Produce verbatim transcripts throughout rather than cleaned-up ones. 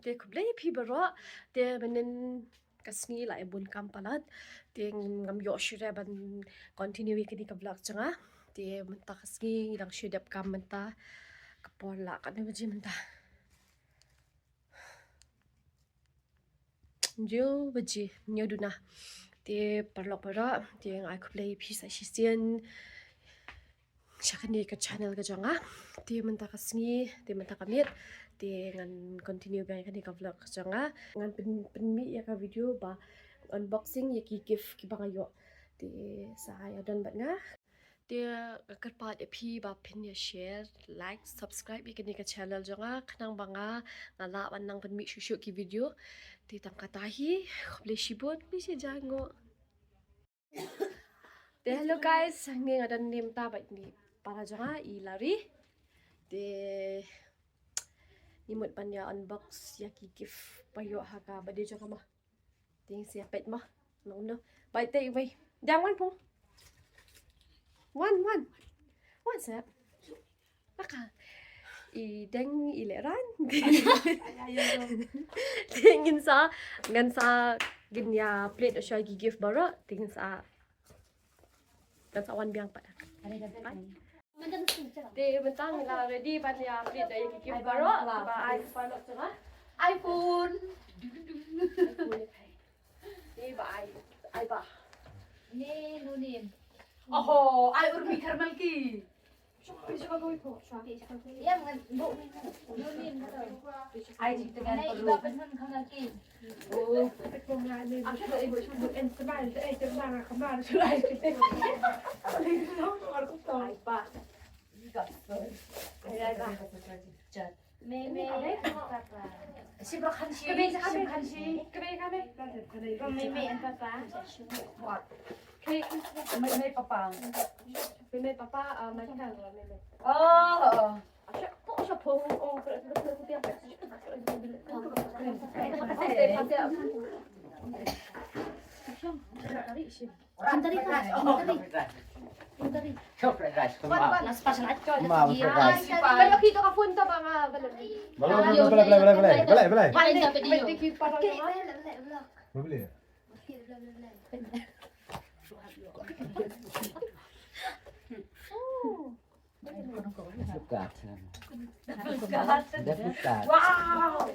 Te khublei phi baroh. Te mynnin ka sngi la ïa bun kam palat. Te ngam ïoh shuh re ban continue ïa kane ka vlog jong nga. Te mynta ka sngi ngi dang shu dep kam mynta. Ka por la katno baje mynta? Hynriew baje, hynñiew duna. Te paralok baroh, te nga ai khublei phi sa shisien sha kane ka channel ka jong nga. Te mynta ka sngi, te mynta ka miet, te ngan continue biang kane ka vlog ka jong nga. Ngan pyn, pynmih ïa ka video ba unboxing ïa ki gift kiba nga ïoh. Te sa ïa don bad nga. Te nga kyrpad ïa phi ba phin ïa share, like, subscribe ïa kane ka channel jong nga, khnang ba nga, nga lah ban nang pynmih shuh shuh ki video. Te tang kata hi, khublei shibun, khublei shi hajar nguh. Te hello guys, hangne nga don ne mynta bad i para jong nga i Lari. Te ngi mut ban ïa unbox ïa ki gift ba ïoh ha ka birthday jong nga mo. Te ngin sa ïa peit mo. No, no. Bye te iwei. Dang wan pung. Wan, wan. Wan sa. Maka. I deng i leran. Te ngin sa, ngan sa, ngin ïa peit shuwa ki gift baroh, te ngin sa, ngan sa wan biang pat. Te mynta ngi la ready ban ïa peit da ïa ki gift baroh, ba ai paralok jong nga. iPhone. Ni ba ai, ai ba. Ni nunin. Oho, ai Urmi Karmalki. Yang ngan bu ni. Nunin. Ai jing tengah. Ni iba pesan Karmalki. Oh. Aku tak ibu sebut en sebal, eh, kemar, kemar, suai. Ai ba. Ai ba. Me, me, papa. Shibra khanshi, shibra khanshi. Kebe, kebe. Me, me, and papa. What? Me, me, papa. Me, me, papa, uh, my cousin, me, me. Oh, oh. Kentari ka, kentari. Kentari. Kau fried rice, kau mau. Last pas lah. Mau fried rice. Kalau kita ka phone tu bang, ah, belum. Belum, belum, belum, belum, belum, belum, belum, belum. Paling dapat dia. Okey, boleh, boleh, boleh. Boleh, boleh, boleh. Okey, boleh, boleh, boleh. Oh. Buka. Buka. Wow.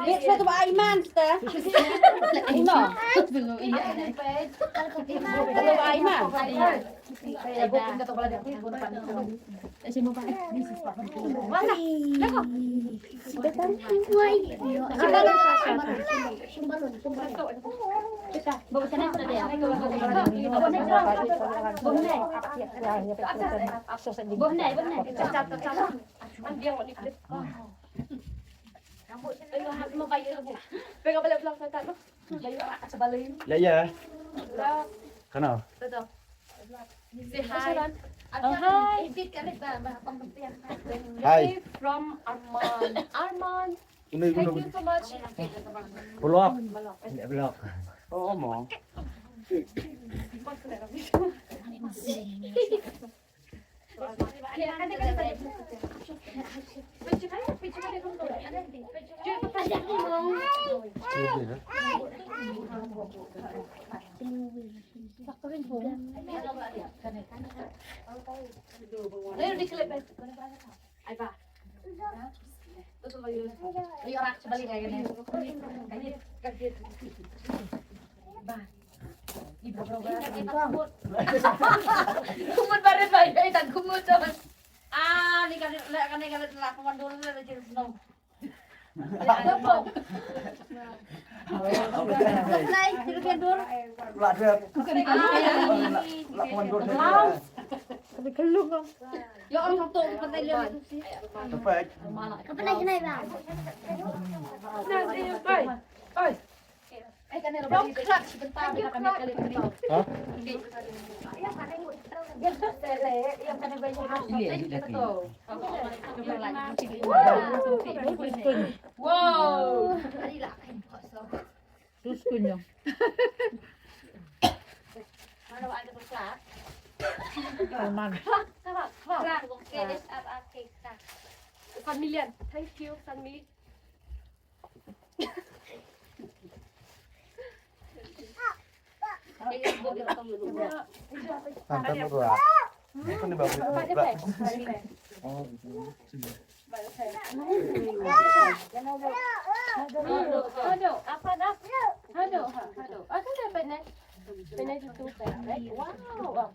Ni sa tu ba Aiman sa. Ino. Tu ba Aiman. Ya, ya. Kana? Say hi. Oh, hi. Hi. From Arman. Arman. Thank you so much. Blog. Blog. Oh, mo. Kumut barit ba, eh, tang kumut tu. Ah, ni kan, kan, kan, kan, lakuan dulu lah, jadi senang. Lakuan dulu. Ya, orang satu, pandai dia itu sih. Tepek. Kau pernah kena, Bang? Nanti, bye. Bye. Don't clap. Thank you, clap. Ha? Wow. Terus kunyah. Aman. Clap, clap, clap. Clap. Okay, let's up, up, okay, clap. San Milian. Thank you, San Milian. Tante berdua. Ini bagus. Oh, gitu. Hado, hado, apa dah? Hado, ha, hado. Aku dapat ni. Kena situ, right? Wow.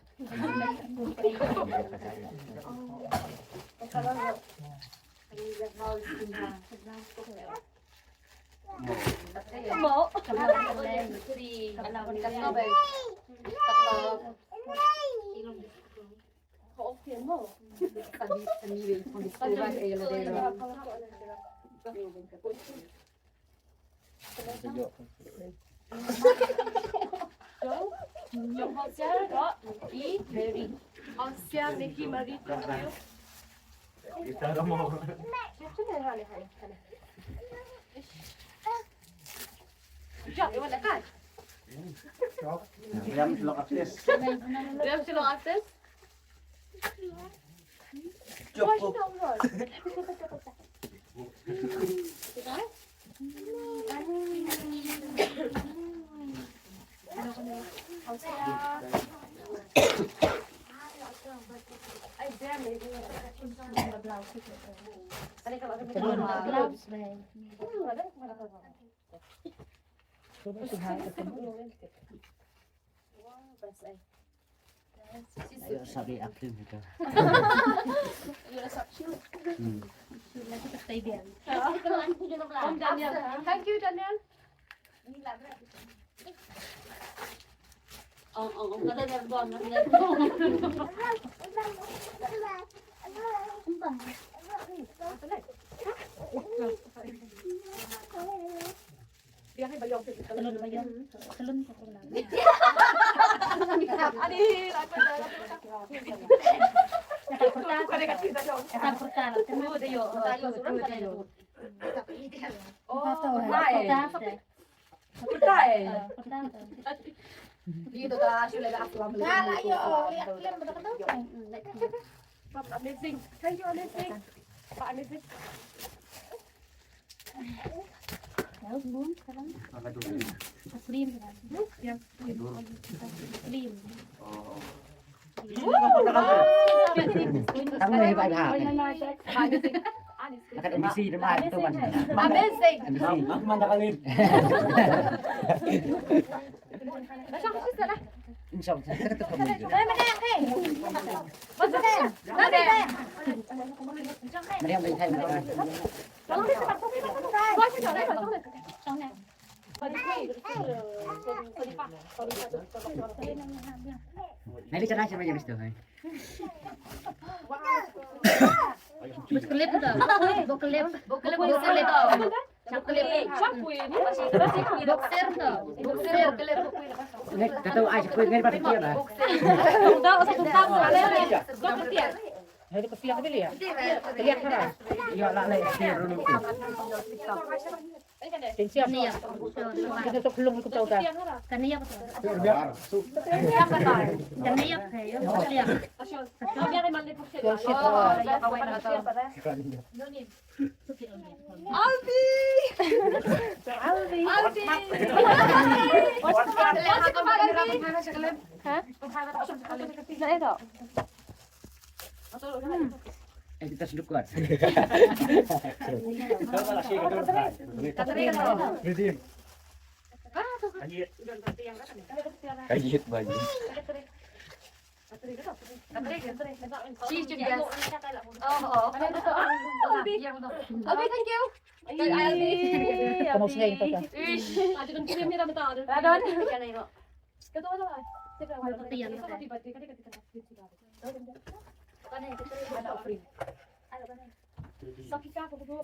Mo. Jong, jong hot jar dot i Mary. Hot jar Mary Mary, thank you. Kita dah mau. Jap, iwan dekat. Diam, selok akses. Diam, selok akses. Jap, kok. Ayo, sabi aklim itu. Hmm. Om Daniel. Thank you, Daniel. Amazing. Thank you, amazing. Amazing. Tang ni ba ha. Amazing. Amazing. Amazing. Amazing. Insya Allah, kita tetap menuju. Mari, mari, hai, mari. Nai, kita nai, siapa yang mesti, hai? Buat klip tu. Buat klip. Buat klip, buat klip. Boxer tu. Boxer. Ngai, kata ai, siapa ngai pada dia lah. Hai, dia kesian kali ya? Kesian kan? Ya, lah, lah, kesian dulu. Tensiam. Ni ya. Kita tu belum ikut tahu kan? Kan ni ya betul. Kan ni ya betul. Tuan Syed. Albi! Albi! Albi! Ha? Nak eh, tak? Eh, kita senduk kuat. Redeem. Kayit baju. Cheese juga. Oh, oh. Abi, thank you. Abi. Kamu sering kata. Ish. Ada kan krim ni dah betul. Radon. Kata apa? Ada offering. Sakika aku duduk.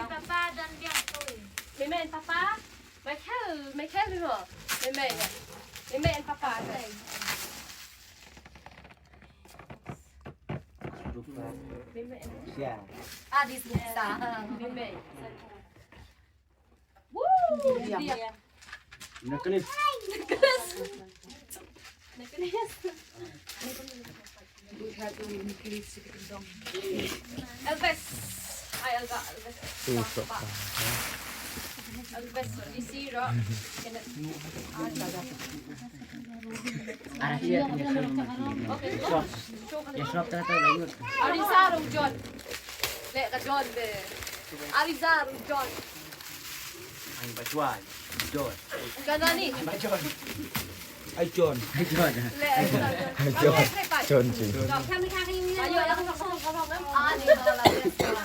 Papa, don biang tu. Mei Mei and Papa. Michael, Michael, you know. Mei Mei. Mei Mei and Papa. Mei Mei and Yeah. Ah, this is uh, Mei Mei. Woo! Yeah. Nicholas. Nicholas. Elvis. Hi, Elva. Elvis. Elvis, you see, Rob? Kenneth. Ah, Elvis. Ara siya, siya, siya. Okay, siya, siya, siya, Arisa rung John. Le ka John de. Arisa rung John. Ang bajuan. John. Ganani. Ang bajuan. Ai John. Ai John. Le Arisa John. John. John. John. Ayo, ayo, ayo, ayo. Ah, ni, ah, la, yes, yes.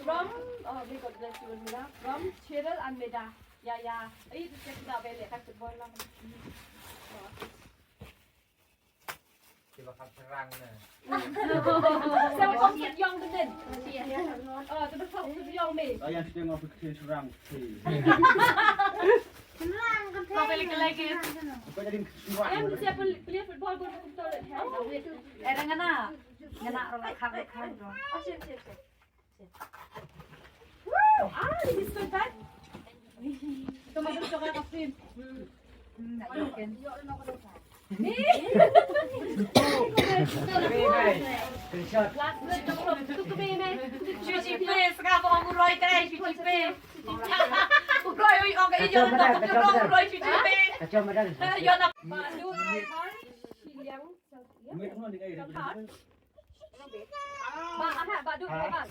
From, oh, may God bless you, Mila. From Cheryl and Meda. Ya, ya. Ai, tu kita beli kat football lah. Kiba kham syrang na. Sa kong sa yong ka din. Oh, tu ba kong sa yong me. Ayan, kita ngau pekhe syrang. Kau balik lagi. Kau jadi syrang. Em, siapa player football gua nak betul. Eh, dah ngena. Ngena orang kham kham. Oh, siap, siap, siap. Woo! Ah, this is so bad. Tama ba ka film? Hmm, na iken. Last minute, tuk tuk tuk tuk tuk. Chuchi pe, saka ko nguroi kai, chuchi pe. Nguroi oi ong kai yo na tuk tuk nguroi chuchi pe. Kacau madal. Yo na. Ba du, ba du, ba du. Ba, aha, ba du, ba.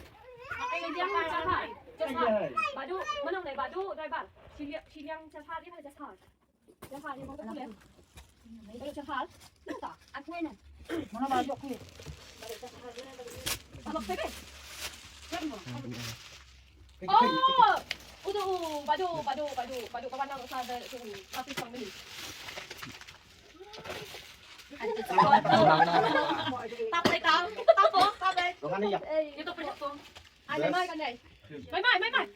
Ai, dia macam apa? Just hal. Ba du, mana ni? Ba du, driver. Siliang, siliang just hal, dia just hal. Just hal, dia mau tu le. Just hal. Entah. Aku ni. Mana ba du aku? Sama pepe. Oh, udah, ba du, ba du, ba du, ba du kawan aku sa da tu. Tapi sang beli. Tap dai, tap. Tap ko, tap dai. Ito pa siya ko. Ay, may, may, may, may. May, may, may, may.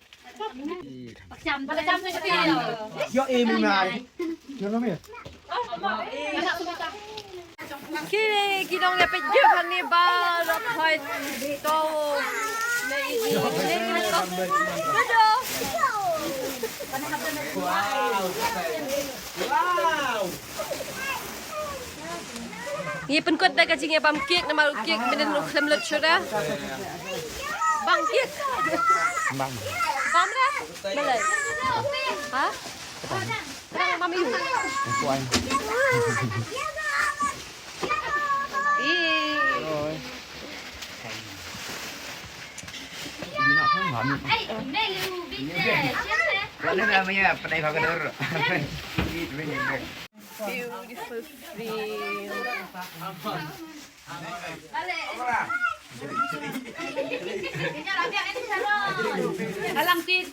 Yo, eh, mi mai. Yo, lo mi. Ki, ki nong ïa peit gift hangne baroh khoit. To. Ne i, ne i, ne i. Ngi pynkut da ka jingïabam cake namar u cake mynnin u khlem lut shuh da. Bam cake. Bam. Bam da. Balei? Ha? Bam ïu. Ih. Beautiful frame. Alang tit.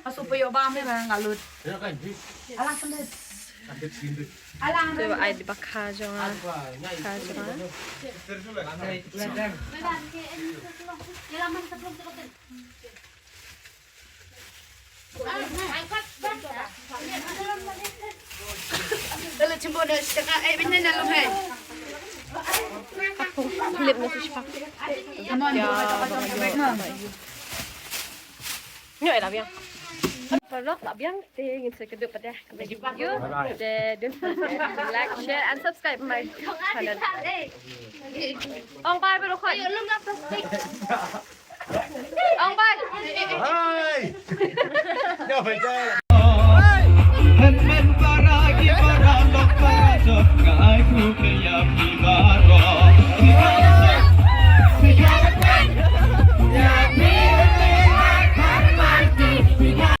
Pasu puyo bam ne ba ngalut. Alang sendit. Alang. Te ba ai di ba kha jong nga. Kha jong nga. Dale chimbo ne saka ai bin ne na lo hai. Lip na sishpa. Come on. Nyo, eh, la biang. Paralok la biang, te ngin sa kynduh pat de. Thank you. Te don't forget to like, share and subscribe my channel. Ong bye, paralok. Ong bye. Hai. Nyo, bye. Hynmen para ki paralok para jot ngai ku ke ya ki baroh.